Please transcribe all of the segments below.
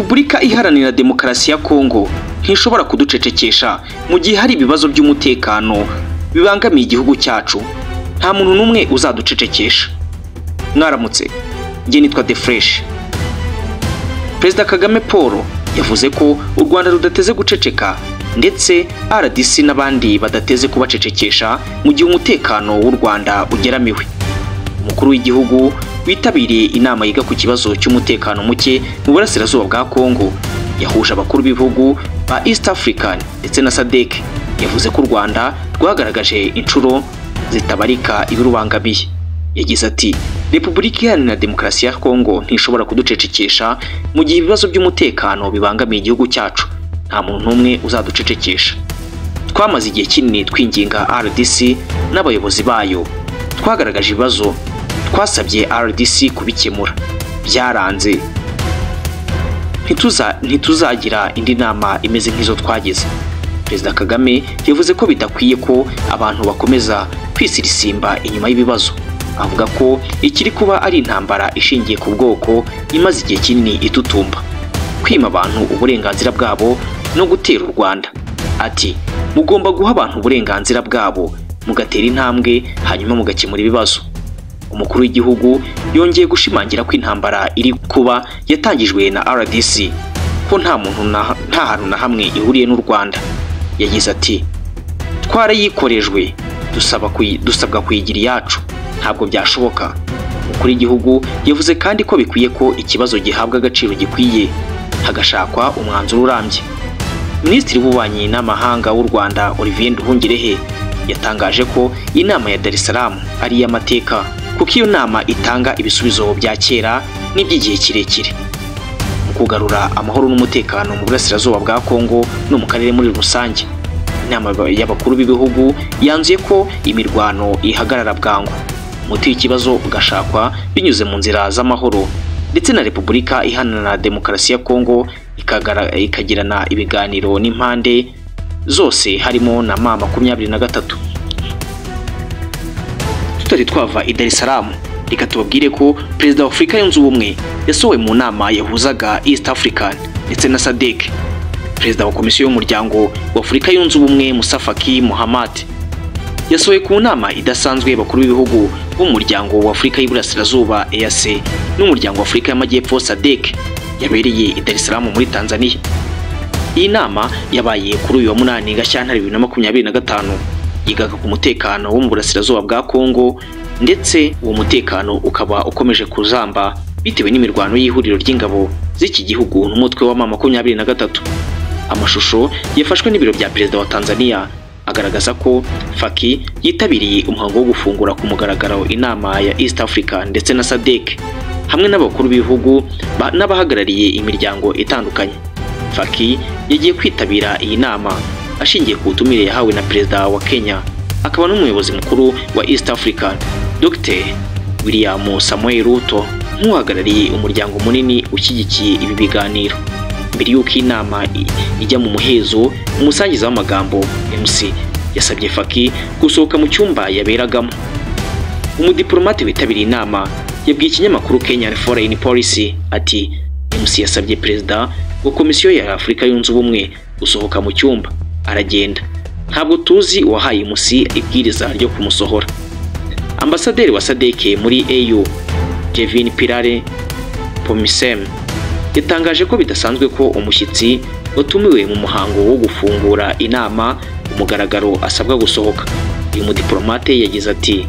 Repubulika Iharanira Demokarasi ya Kongo ntishobora kuducecekesha mu gihe hari ibibazo by'umutekano bibangamiye igihugu cyacu. Nta muntu n'umwe uzaducecekesha. Mwaramutse, njye nitwa The Fresh. Perezida Kagame Paul yavuze ko u Rwanda rudateze guceceka ndetse RDC n'abandi badateze kubacecekesha mu gihe umutekano w'u Rwanda ugeramiwe. Umukuru w'igihugu witabiriye inama yiga ku kibazo cy'umutekano muke mu burasirazuba bwa Kongo yahuje abakuru b'ibihugu ba East African ndetse na SADC, yavuze ko u Rwanda rwagaragaje inshuro zitabarika ibirubangamiye. Yagize ati: Repubulika Iharanira Demokarasi ya Kongo ntishobora kuducecekesha mu gihe ibibazo by'umutekano bibangamiye igihugu cyacu. Nta muntu n'umwe uzaducecekesha. Twamaze igihe kinini twinginga RDC n'abayobozi bayo, twagaragaje ibibazo, twasabye RDC kubikemura, byaranze. Ntituzagira indi nama imeze nk'izo twagize. Perezida Kagame yavuze ko bidakwiye ko abantu bakomeza kwisirisimba inyuma y'ibibazo. Avuga ko ikiri kuba ari intambara ishingiye ku bwoko imaze igihe kinini itutumba, kwima abantu uburenganzira bwabo no gutera u Rwanda. Ati: mugomba guha abantu uburenganzira bwabo, mugatera intambwe, hanyuma mugakemura ibibazo. Umukuru w'igihugu yongeye gushimangira ko intambara iri kuba yatangijwe na RDC, ko nta muntu nta hantu na hamwe ihuriye n'u Rwanda. Yagize ati: twarayikorejwe, dusabwa kuyigira iyacu, ntabwo byashoboka. Umukuru w'igihugu yavuze kandi ko bikwiye ko ikibazo gihabwa agaciro gikwiye, hagashakwa umwanzuro urambye. Minisitiri w'Ububanyi n'Amahanga w'u Rwanda Olivier Nduhungirehe yatangaje ko inama ya Dar es Salaam ari iy'amateka, kuko iyo nama itanga ibisubizo bya kera n'iby'igihe kirekire mu kugarura amahoro n'umutekano mu burasirazuba bwa Kongo no mu karere muri rusange. Inama y'abakuru b'ibihugu yanzuye ko imirwano ihagarara bwangu, umuti w'ikibazo ugashakwa binyuze mu nzira z'amahoro, ndetse na Repubulika Iharanira Demokarasi ya Kongo ikagirana ibiganiro n'impande zose harimo na M23. Tutari twava i Dar es Salaam, reka tubabwire ko Perezida wa Afurika Yunze Ubumwe yasohowe mu nama yahuzaga East African ndetse na SADC. Perezida wa Komisiyo y'Umuryango wa Afurika Yunze Ubumwe Moussa Faki Mahamat yasohoye ku nama idasanzwe y'abakuru b'ibihugu b'umuryango wa Afurika y'Iburasirazuba EAC n'umuryango wa Afurika y'Amajyepfo SADC yabereye i Dar es Salaam muri Tanzania. Iyi nama yabaye kuri uyu wa 8 Gashyantare 2025, yigaga ku mutekano wo mu burasirazuba bwa Kongo, ndetse uwo mutekano ukaba ukomeje kuzamba bitewe n'imirwano y'ihuriro ry'ingabo z'iki gihugu n'umutwe wa M23. Amashusho yafashwe n'ibiro bya Perezida wa Tanzania agaragaza ko Faki yitabiriye umuhango wo gufungura ku mugaragaro inama ya East Africa ndetse na SADC hamwe n'abakuru b'ibihugu n'abahagarariye imiryango itandukanye. Faki yagiye kwitabira iyi nama ashingiye ku butumire yahawe na Perezida wa Kenya akaba n'umuyobozi mukuru wa East Africa Dr. William Samoei Ruto, nk'uhagarariye umuryango munini ushyigikiye ibi biganiro. Mbere y'uko inama ijya mu muhezo, umusangiza w'amagambo MC yasabye Faki gusohoka mu cyumba yaberagamo. Umudiplomate witabiriye inama yabwiye ikinyamakuru Kenyan Foreign Policy ati: MC yasabye Perezida wa Komisiyo ya Afurika Yunze Ubumwe gusohoka mu cyumba, aragenda. Ntabwo tuzi uwahaye MC ibwiriza ryo kumusohora. Ambasaderi wa SADC muri AU Jevin Pirare Pomisem yatangaje ko bidasanzwe ko umushyitsi watumiwe mu muhango wo gufungura inama umugaragaro asabwa gusohoka. Uyu mudiplomate yagize ati: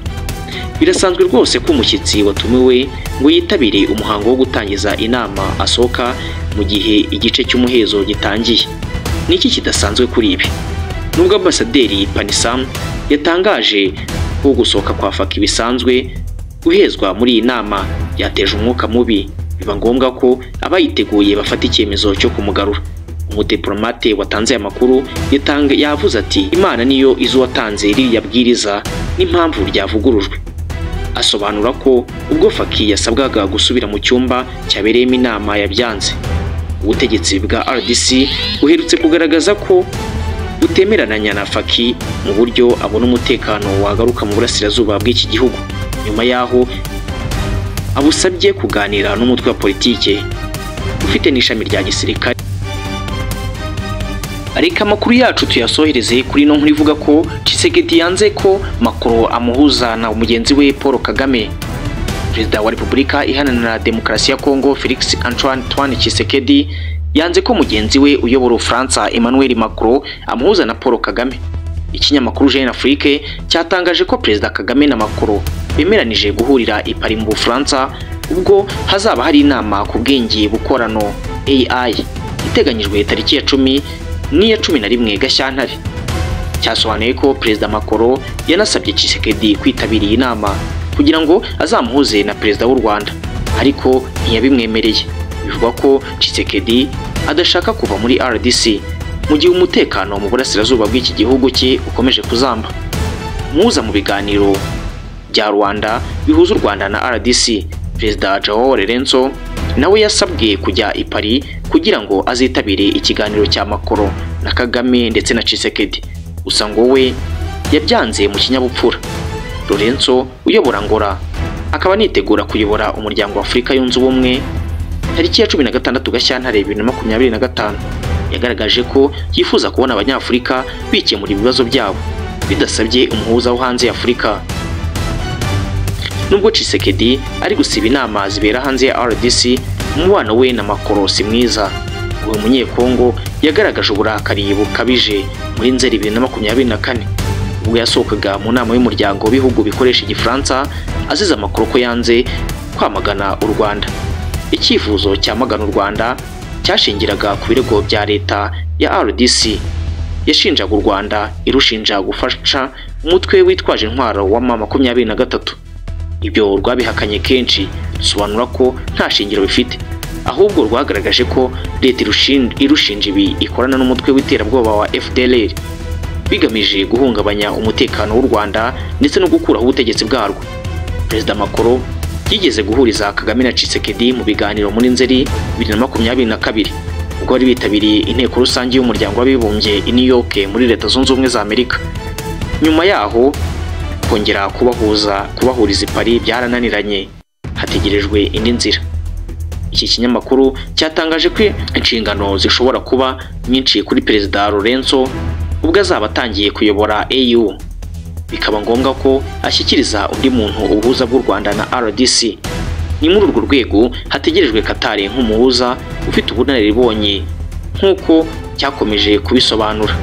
birasanzwe rwose ko umushyitsi watumiwe ngo yitabire umuhango wo gutangiza inama asohoka mu gihe igice cy'umuhezo gitangiye. Niki kidasanzwe kuri ibi? Nubwo Ambasaderi Panisam yatangaje ko gusohoka kwa Faki bisanzwe, guhezwa muri iyi nama byateje umwuka mubi, biba ngombwa ko abayiteguye bafata icyemezo cyo kumugarura. Umudiplomate watanze aya makuru yavuze ati: Imana niyo izi uwatanze ririya bwiriza n'impamvu ryavugurujwe. Asobanura ko ubwo Faki yasabwaga gusubira mu cyumba cyabereyemo inama yabyanze. Ubutegetsi bwa RDC buherutse kugaragaza ko butemerananya na Faki mu buryo abona umutekano wagaruka mu burasirazuba bw'iki gihugu, nyuma yaho abusabye kuganira n'umutwe wa politike ufite n'ishami rya gisirikare. Ariko amakuru yacu tuyasohereze kuri ino nkuru ivuga ko Tshisekedi yanze ko Macron amuhuza na mugenzi we Paul Kagame. Perezida wa Repubulika Iharanira Demokarasi ya Kongo Felix Antoine Tshisekedi yanze ko mugenzi we uyobora Ubufaransa Emmanuel Macron amuhuza na Paul Kagame. Ikinyamakuru Jeune Afrique cyatangaje ko Perezida Kagame na Macron bemeranije guhurira i Paris mu Bufaransa ubwo hazaba hari inama ku bwenge bukorano AI iteganyijwe tariki ya 10 n'iya 11 Gashyantare. Cyasobanuye ko Perezida Macron yanasabye Tshisekedi kwitabira iyi nama kugira ngo azamuhuze na Perezida w'u Rwanda, ariko ntiyabimwemereye. Bivugwa ko Tshisekedi adashaka kuva muri RDC mu gihe umutekano mu burasirazuba bw'iki gihugu cye ukomeje kuzamba. Muza mu biganiro bya Rwanda bihuza u Rwanda na RDC, Perezida Joao Lourenço nawe yasabwe kujya i Paris kugira ngo azitabire ikiganiro cya Macron na Kagame ndetse na Tshisekedi. Gusa ngo we yabyanze mu kinyabupfura. Lourenço uyobora Angola akaba anitegura kuyobora umuryango wa Afurika yunze ubumwe tariki ya 16 Gashyantare 2025, yagaragaje ko yifuza kubona abanyafurika bikemura ibibazo byabo bidasabye umuhuza wo hanze ya Afurika. Nubwo Tshisekedi ari gusiba inama zibera hanze ya RDC, umubano we na Macron si mwiza. Uyu munyekongo yagaragaje uburakari bukabije muri Nzeri 2024 ubwo yasohokaga mu nama y'umuryango w'ibihugu bikoresha Igifaransa azize Macron ko yanze kwamagana u Rwanda. Icyifuzo cyamagana u Rwanda cyashingiraga ku birego bya leta ya RDC yashinjaga u Rwanda irushinja gufasha umutwe witwaje intwaro wa M23. Ibyo rwabihakanye kenshi, rusobanura ko nta shingiro bifite, ahubwo rwagaragaje ko leta irushinja ibi ikorana n'umutwe w'iterabwoba wa FDLR bigamije guhungabanya umutekano w'u Rwanda ndetse no gukuraho ubutegetsi bwarwo. Perezida Macron yigeze guhuriza Kagame na Tshisekedi mu biganiro muri Nzeri 2022 ubwo bari bitabiriye inteko rusange y'umuryango w'abibumbye i New York muri Leta Zunze Ubumwe za Amerika. Nyuma yaho kongera kubahuriza i Paris byarananiranye, hategerejwe indi nzira. Iki kinyamakuru cyatangaje ko inshingano zishobora kuba nyinshi kuri Perezida Lourenço ubwo azaba atangiye kuyobora AU, bikaba ngombwa ko ashyikiriza undi muntu ubuhuza bw'u Rwanda na RDC. Ni muri urwo rwego hategerejwe Qatar nk'umuhuza ufite ubunararibonye nk'uko cyakomeje kubisobanura.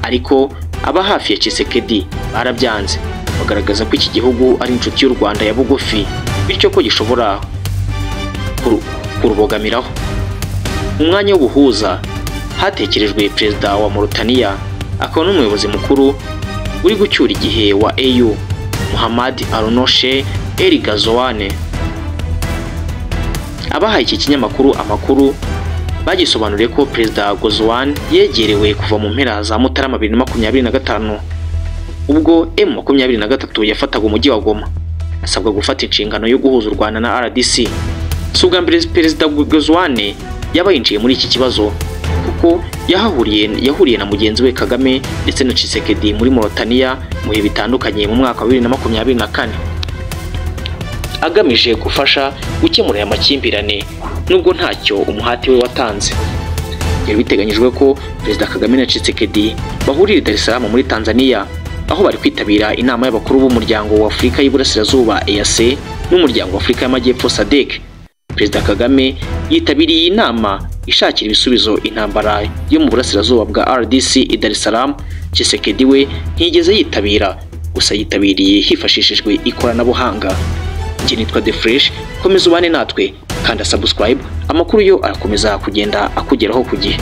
Ariko aba hafi ya Tshisekedi barabyanze, bagaragaza ko iki gihugu ari inshuti y'u Rwanda ya bugufi, bityo ko gishobora kurubogamiraho. Mu mwanya w'ubuhuza hatekerejwe Perezida wa Mauritania akaba n'umuyobozi mukuru uri gucyura igihe wa AU, Muhammad Aronoshe El Ghazouani. Abahaye iki kinyamakuru amakuru bagisobanuriye ko Perezida Ghazouani yegerewe kuva mu mpera za Mutarama 2025 ubwo M23 yafataga umujyi wa Goma, asabwa gufata inshingano yo guhuza u Rwanda na RDC. Si ubwa mbere Perezida Ghazouani yaba yinjiye muri iki kibazo, kuko yahuriye na mugenzi we Kagame ndetse na Tshisekedi muri Mauritania mu bihe bitandukanye mu mwaka wa 2024, agamije gufasha gukemura aya makimbirane nubwo ntacyo umuhati we watanze. Byari biteganyijwe ko Perezida Kagame na Tshisekedi bahurira i Dar es Salaam muri Tanzania, aho bari kwitabira inama y'abakuru b'umuryango wa Afurika y'Iburasirazuba EAC n'umuryango wa Afurika y'Amajyepfo SADC. Perezida Kagame yitabiriye iyi nama ishakira ibisubizo intambara yo mu burasirazuba bwa RDC i Dar es Salaam. Tshisekedi we ntiyigeze yitabira, gusa yitabiriye hifashishijwe ikoranabuhanga. Njye nitwa The Fresh, komeza ubane natwe, kanda subscribe, amakuru yo arakomeza kugenda akugeraho ku gihe.